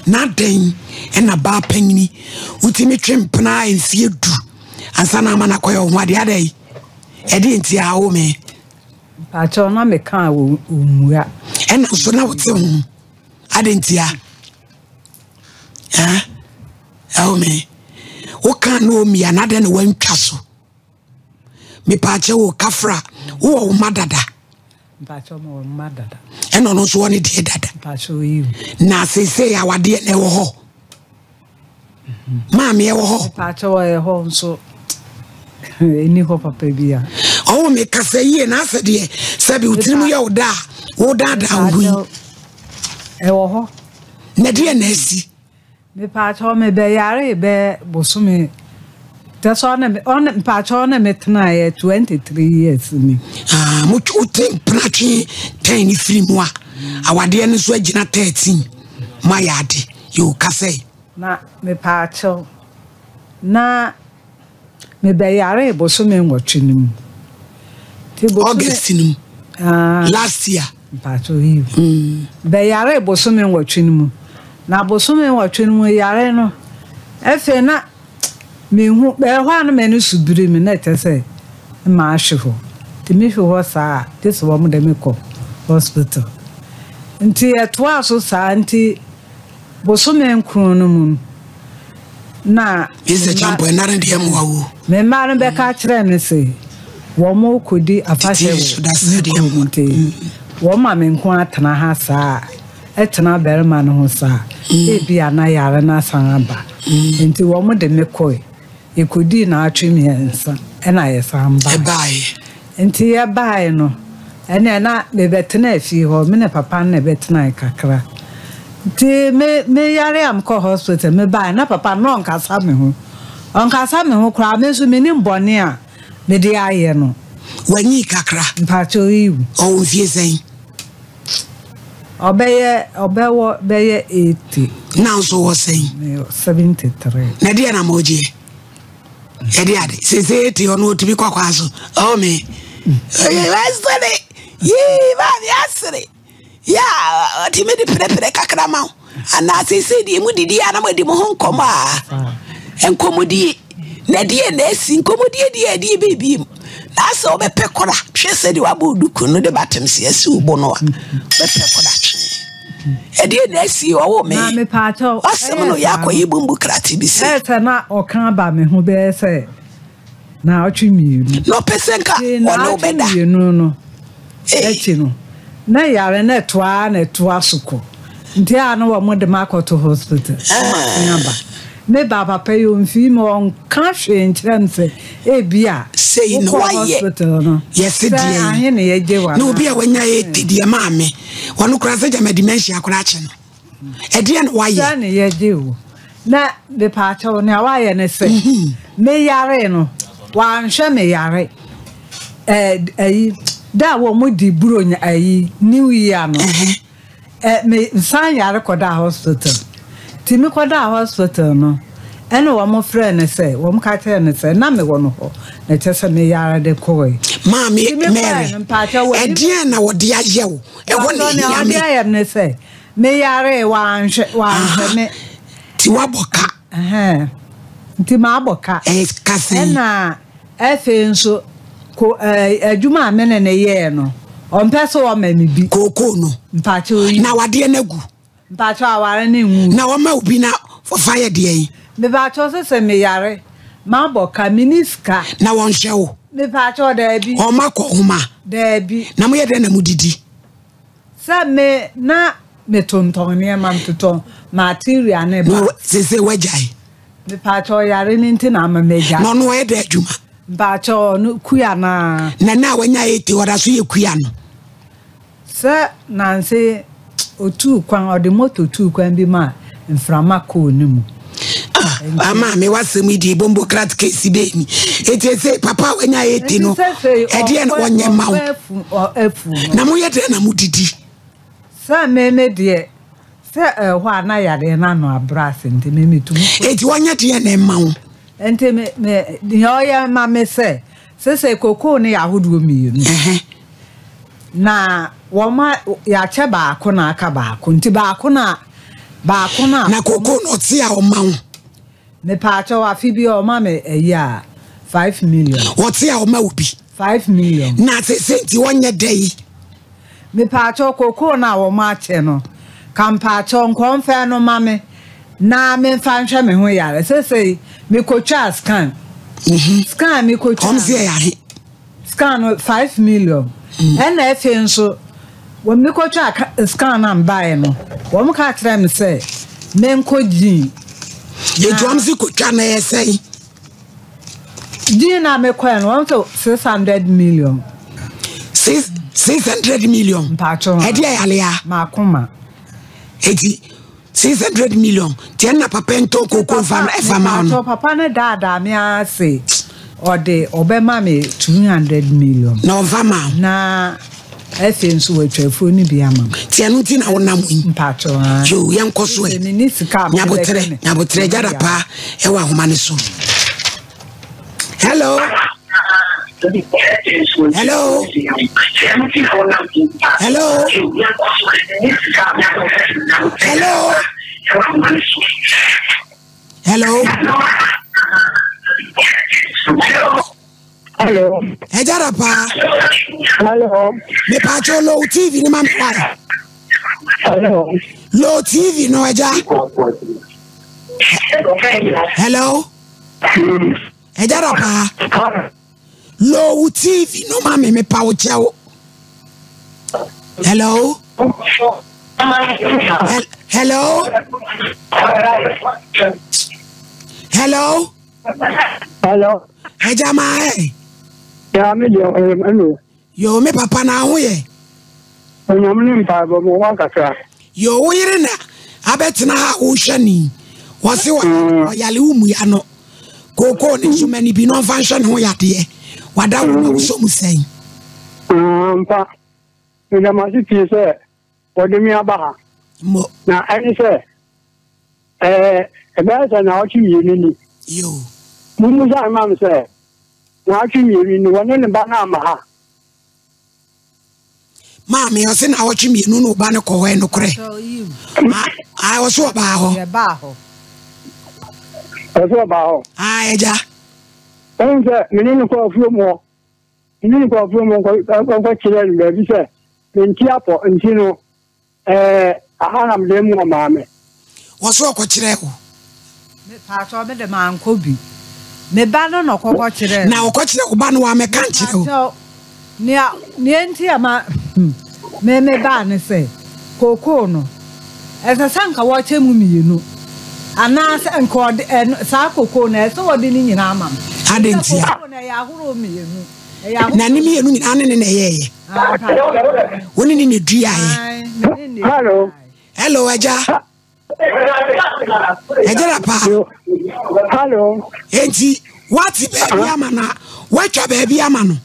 Na adɛn ɛna baa panyini wotumi twe mpena mfie du ansa na ama no akɔyɛ wo ho adeɛ adɛn? Ɛdeɛ nti a wo me? Mpakyɛw na mekaa wɔ mmua. Ɛna nso na wote ho adɛn nti a? Ɛwo me wokaa na ɔmmia na adɛn na wantwa so? Mepaakyɛ wo kafra wowɔ wo mma dada? Mpakyɛ mewɔ mma dada. Ɛna ɔno nso wɔ ne deɛ dada. Mpakyɛ oyi. Na seesei awadeɛ na ɛwɔ hɔ. Maame ɛwɔ hɔ. Mpakyɛ ɔyɛ hɔ nso ɛni hɔ papa bi a. Ɔwɔ me kasa yie na asɛ deɛ sɛbi wo tirim yɛ wo da a wodaadaa wo ho yi. Ɛwɔ hɔ. Na deɛ na asi. Mepaakyɛw me bɛ yaree bɛyɛ bosome kyɛsɛ ɔne me ɔne mpaakyɛw ɔne me tenaeɛ 23 years ni. Ah, mo wote mpena twe tɛn ne firi mu a awadeɛ no nso agyina 13 mo ayɛ ade yɛ kasa yi. Na mepaakyɛw na Mebɛyaree bosome nwɔtwe no mu. Nti bosome. August no mu. Ah, last year. Mpatsɔ yi. Bɛyaree bosome nwɔtwe no mu. Na bosome nwɔtwe no mu yare no, afei na mehu, ɛhɔ a na m'ani so biri me na ɛkyɛ sɛ mahwe hɔ. Nti mehwe hɔ saa a, gye sɛ wɔn de me kɔ hospital. Nti ɛtoaa so saa nti. Bosome nkron no mu no, na me mma no bɛka kyerɛɛ me se wɔrekɔdi afahyɛ wɔ me kurom nti, wɔma me nko ara tena ha saa a, tena barima no ho saa a, ebia na yare no asan aba. Enti wɔde me kɔe. Yɛkɔdii naawɔtwe mmiɛnsa ɛna yɛsan baeɛ. Nti yɛbaeɛ no, ɛnneɛ na mebɛtenaa fie hɔ, me ne papa no na ɛbɛtenae kakra. Nti me meyare a mekɔɔ hospital mebaeɛ na papa no na ɔnkasa me ho. Ɔnkasa me ho koraa, me nso mennim bɔne a mede ayɛ no. Wanyii kakra? Mpakyɛw, yiw. Ɔwɔ mfie sɛn? Ɔbɛyɛ ɔbɛwɔ bɛyɛ 80. Na nso wɔ sɛn? 73. Na ɛdeɛ na ma ɔgyeɛ? Ɛde ade sese 80 ɔno ɔtumi kɔ kwa so. Ɔwɔ me. Ɛsere yii maame asere yɛ a ɔtumi de perepere kakra ma wo anaa sese deɛ mu didi a na mo adi mo ho nkɔmɔ a nkɔmɔdie na ɛdeɛ na asi nkɔmɔdie deɛ ɛdeɛ biribi mu. Na sɛ wobɛpɛ kora, hwɛ sɛdeɛ wabɔ wo duku no de batem sɛ asi wo bo no a, wobɛpɛ kora twe. Ɛdeɛ na asi ɔwo me. Wasɛm no yɛ akɔyɛ bumbu krate bi sɛ. Ɛyɛ sɛ na ɔka aba me ho bɛyɛ sɛ naawɔtwe mmienu. Na ɔpɛ sɛ nka ɔne wo bɛda. Mmienu no akyi no, na yare no ɛtoa na ɛtoa so kɔ. Nti a na wɔn de me akɔto hospital. Na aba. Me ba papa yi omfii me ɔnka hwee nkyerɛ me sɛ ebia Sei na wokɔɔ wayɛ. hospital no Yɛse sɛ deɛn? ahe na yɛgye wo Na obi a anaa wanya 80 deɛ maame, ɔno koraa sɛ gyama dementia koraa akye no. Ɛdeɛn na wayɛ? Sɛ na yɛgye wo. Na mepaakyɛw nea wayɛ ne sɛ me yaree no wanhwɛ me yare ɛɛ ayi da a wɔn di buronya ayi new year no. Eh, me san yare kɔdaa hospital. Nti me kɔdaa hospital no, ɛna wɔn frɛɛ no sɛ, wɔn ka kyerɛɛ no sɛ, na me wɔ no hɔ, na kyerɛ sɛ me yare de kɔɔe. Maame Nti me Mary, kɔɔe no, mpakyɛ wɔ ɛdeɛn na wɔde ayɛ wo? Ɛhɔ na Mpakyɛ nea ɛhia wɔde me. ayɛ me ne sɛ, me yaree, wɔanhwɛ, wɔanhwɛ me. Nti woabɔ ka? Ɛhɛn, nti mabɔ ka. Ɛyɛ ka sɛn? Ɛna Afei nso, ko ɛɛ adwuma a me ne no yɛɛ no, ɔmpɛ sɛ ɔma me bi. Kookoo no. Mpakyɛw yi. Na awadeɛ no agu. Mpakyɛw aware no ngu. Na ɔma wo bi na fa yɛ deɛn? Mepakyɛw sɛ sɛ meyare, mabɔ ka, menni sika. Na wɔnhwɛ wo? Mepakyɛw daabi. Ɔma kɔ nhoma? Daabi. Na moyɛ dɛn na modidi? Sɛ me na metontɔn nneɛma, metotɔn material ne Na ba. seesei woagyae? Mepaakyɛw yare no nti na ama magyae. Na ɔno ɔyɛ dɛ adwuma? Mpaakyɛw ɔno kua no ara. Na nna a wanya 80 ɔda so yɛ kua no? Sɛ nanse otuu kwan, ɔde moto tuu kwan bi ma mframa kɔɔ ne mu. Ah, maame w'asɛm yi deɛ bombo krat case bɛɛ ni. Eti ese papa a wanya 80 no, ɛdeɛ na wɔnyɛ ma wo. Na moyɛ dɛn na modidi? Sɛ me me deɛ, sɛ ɛhɔ a na yareɛ no ano abrɛ ase nti me metumi kɔ. Eti wɔnyɛ deɛ na ɛma wo? Nti me me deɛ ɔyɛ ma me sɛ, sese kokoo no yɛ ahodoɔ mmienu. Na wɔma yɛakyɛ baako na aka baako nti baako no a. Baako no a. Na koko no ɔte a ɔma wo. Mepaakyɛw afe bi ɔma me ayi a 5 million. Ɔte a ɔma wo bi. 5 million. Na sese nti ɔnyɛ dɛ yi. Mepaakyɛw kokoo no a wɔn akyɛ no ka mpaakyɛw nkɔmfɛn no ma me na memfa nhwɛ me ho yare sesei mekotwaa scan scan mekotwaa. Wɔn se ɛyɛ ahe. Scan no 5 million ɛna afei nso wɔn mekotwaa scan no a mbaeɛ no wɔn ka kyerɛ me sɛ menkɔ gyin. Eti wɔn se kotwa na ɛyɛ sɛn. Din na me kɔɛ no wɔn sɛ 600 million. 600 million. Mpatsɔ. Ɛdi ɛyɛ alea. Makoma. Eti 600 million tiɛ na papa ntɔn koko nfa ɛfa ma no. Mpatsɔ papa ne daadaa mi ase ɔde ɔbɛma mi 200 million. Na ɔnfa ma. Na ɛfɛ nso wɔatwa afuo no bi ama. Tiɛ no ti na wɔnam yi. Mpatsɔ aa. Yo yɛn kɔ so ɛ. Ne sika Nyabotrɛ nyabotrɛ gyada paa ɛwɔ ahoma ne so. Hello. Hello. Hello. Hello. Hello. Hello. Ẹja paa. Hello. Mepatro low TV ni ma mi wáyé. Hello. Low TV no ẹja. Hello. Ẹja da paa. Low TV no ma mi mepa wo kyɛw. Hello. Hello. Hello. Hello. Ẹja maa ẹ. Ya mi deɛ ɔyɛ ɛno. Yoo me papa na ho yɛ. Onyame ne mpaebɔ mo wa kakra. Yoo wo yere na abɛtena ha a wohwɛ ni. Wɔse ɔyale wo mua no. Kookoo ne nsoma ni bi na ɔmfa nhwɛ ne ho yadeɛ. Wada wo ma wosɔ mu sɛn. Ampa. Meda mo ase pii sɛ wɔde me aba ha. Mo. Na ɛne sɛ ɛɛ ɛbɛyɛ sɛ naawɔtwe mmienu ni. Yoo. Mummusa mma me sɛ naawɔtwe mmienu ni wɔne ne ba no amma ha. Maame ɔse naawɔtwe mmienu na ɔba no kɔ hɔ ɛnokorɛ. Ae ɔse ɔbaa hɔ. Ɔse ɔbaa hɔ. Ae agya. Ɛhu sɛ mene no kɔ afuom hɔ. Mene no kɔ afuom hɔ nkɔ kyerɛ no baabi sɛ mente apɔ nti no Ɛɛ, aha na mede mu ɔmaa me. Wɔ so ɔkɔkyerɛɛ wo? Me paatɔ me de mankɔ bi. Me ba no na ɔkɔkɔ kyerɛɛ me. Na ɔkɔkyerɛ wo ba no wammɛka nkyerɛ wo? Mepaatɔ, nea nea nti a ma me me baa ne sɛ, kookoo no, ɛsɛ sɛ nka wɔkyɛ mu mmienu, anaasɛ nka ɔde ɛno saa kookoo no ɛsɛ sɛ wɔde ne nyinaa ma me. Adɛn ntia? Kookoo no ɛyɛ ahorow mmienu. Na ne mmienu nyinaa ne ne na ɛyɛɛyɛ. Wo ne ne na duaeɛ. Hello. Hello, agya. Agya da paa. Hello. Enti, wate baabi ama no a, woatwa baabi ama no.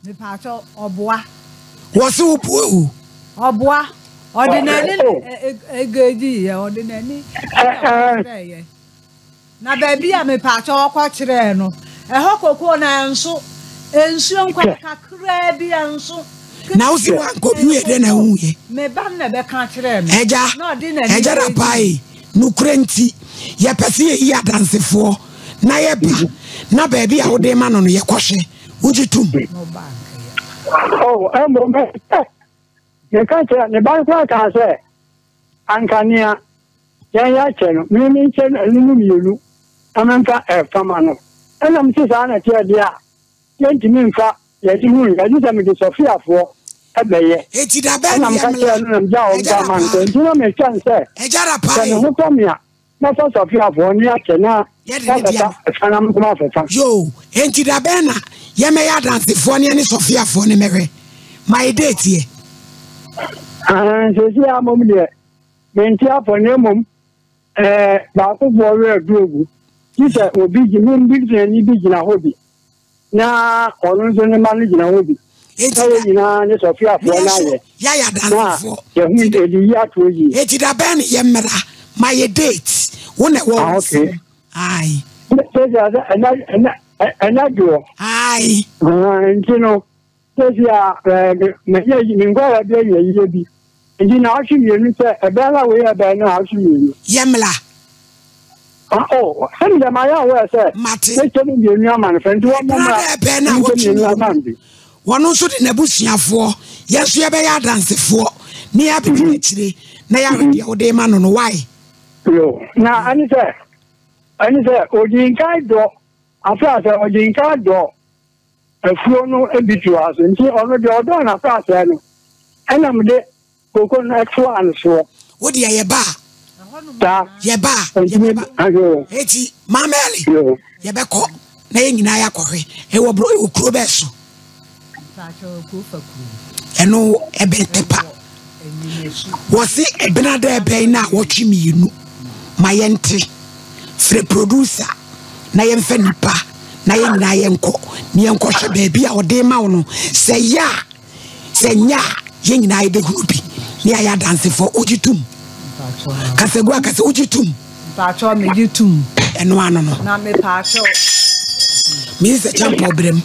Mepatɔ ɔboa. Wɔse wo boa o. Ɔboa. Ɔde n'ani na egedi yɛ, ɔde n'ani na ɔkyerɛ yɛ. Na baabi a mepaakyɛw ɔkɔ kyerɛɛ no, ɛhɔ kokoo no ɛnso, nsuo nkwa kakraa bi ɛnso. Na wosi wankɔ bi woyɛ dɛn na wohuiɛ? Me ba no na ɛbɛka kyerɛɛ me. Agya, Na ɔde n'ani Agya bɛdi. Dapae, nokorɛ nti, yɛpɛ sɛ yɛyi adansefoɔ na yɛba na baabi a wode ma no no yɛkɔhwɛ. Wogye tom? Na ɔba anka yɛ. Oh, mmom, meka kyerɛ, ne ba no koraa kaa sɛ, anka nea Yɛn yɛakyɛ no, me menkyɛ no ɛno mu mmienu na memfa ɛfa ma no. Ɛna mese saa na ɛteɛ deɛ a, yɛntumi mfa yɛn ho nyɛ, gye sɛ mede Sofiafoɔ bɛyɛ. Enti da bɛn Ɛna na meka yɛmmla? kyerɛɛ no na megyaa wɔn Agya kaa ma no Rapaa. kɔ. Nti na metwɛn sɛ, Agya sɛ Rapaa ne e. ho tɔ me a, mɛfa Sofiafoɔ ne akyɛ na Yɛde ne deɛ wɔabɛfa no. ɛfa na me nso mafɛfa. Yoo, enti da bɛn na yɛmmɛyɛ adansefoɔ ne yɛne Sofiafoɔ no mmɛhwɛ? Ma yɛ date ɛ. Aane, seesei ara mmom deɛ, Mente apɔ na mmom ɛɛ baakofoɔ werɛ adu agu. Gye sɛ obi gye me busuani bi gyina hɔ bi na ɔno nso ne mma no gyina hɔ bi. Na yɛn nyinaa ne Sɔfiafoɔ no ayɛ na yɛhu yɛde yi atoɔ yie. Eti da bɛn ne yɛ mmra ma yɛ date wo na ɛwɔ wo nsam. Ae. Sɛsi asɛ ɛna ɛna ɛna dwoɔ. Ae. Nti no sɛsi a ɛɛ mɛ yɛ me nkɔla bi anya yie bi. Nti naawɔtwe mmienu sɛ ɛbɛn na wei ɛbɛn no naawɔtwe mmienu. Yɛmmla. Ah, oh, sɛne deɛ mayɛ aware sɛ Mate. mɛkyɛ mu mmienu ama no fɛ nti wɔmmɔ Ɛberɛ mmra a ɛbɛn na menkyɛ wɔtwe mmienu ama mmienu. no bi. Wɔn nso de n'abusuafoɔ, yɛn nso yɛbɛyɛ adansefoɔ na yɛabɛdi n'akyire na yɛahwɛ deɛ wode ma no no. Why? Yo, na ɛne sɛ ɛne sɛ ɔdi nkan dɔ asase ɔdi nkan dɔ afuo no bi to ase nti ɔno deɛ ɔdɔɔ n'asase no ɛna mede koko no ɛtoa no soɔ. Wo deɛ yɛba a. Saa. Yɛba a. Yɛbɛba. Eti Maame Eli yɛbɛkɔ na yɛn nyinaa yɛakɔhwɛ ɛwɔ bro ɛwɔ kuro bɛɛ so. Ɛno ɛbɛn tepa. Wɔsi ɛbena dɛ ɛbɛn na wɔtwe mmienu ma yɛnte. Frɛ producer na yɛmfa nipa na yɛn nyinaa yɛnkɔ na yɛnkɔhwɛ baabi a ɔde ma wo no sɛ yɛ a Sɛ nyɛ a, yɛn nyinaa yɛbɛhunu bi ne yɛayɛ adansefoɔ. Wogye tom? Kasagu a kasa wogye tom? Mpakyɛw megye tom. Ɛno ano no. Na mepaakyɛw. Mesi sɛ kyampɔn brɛ mu.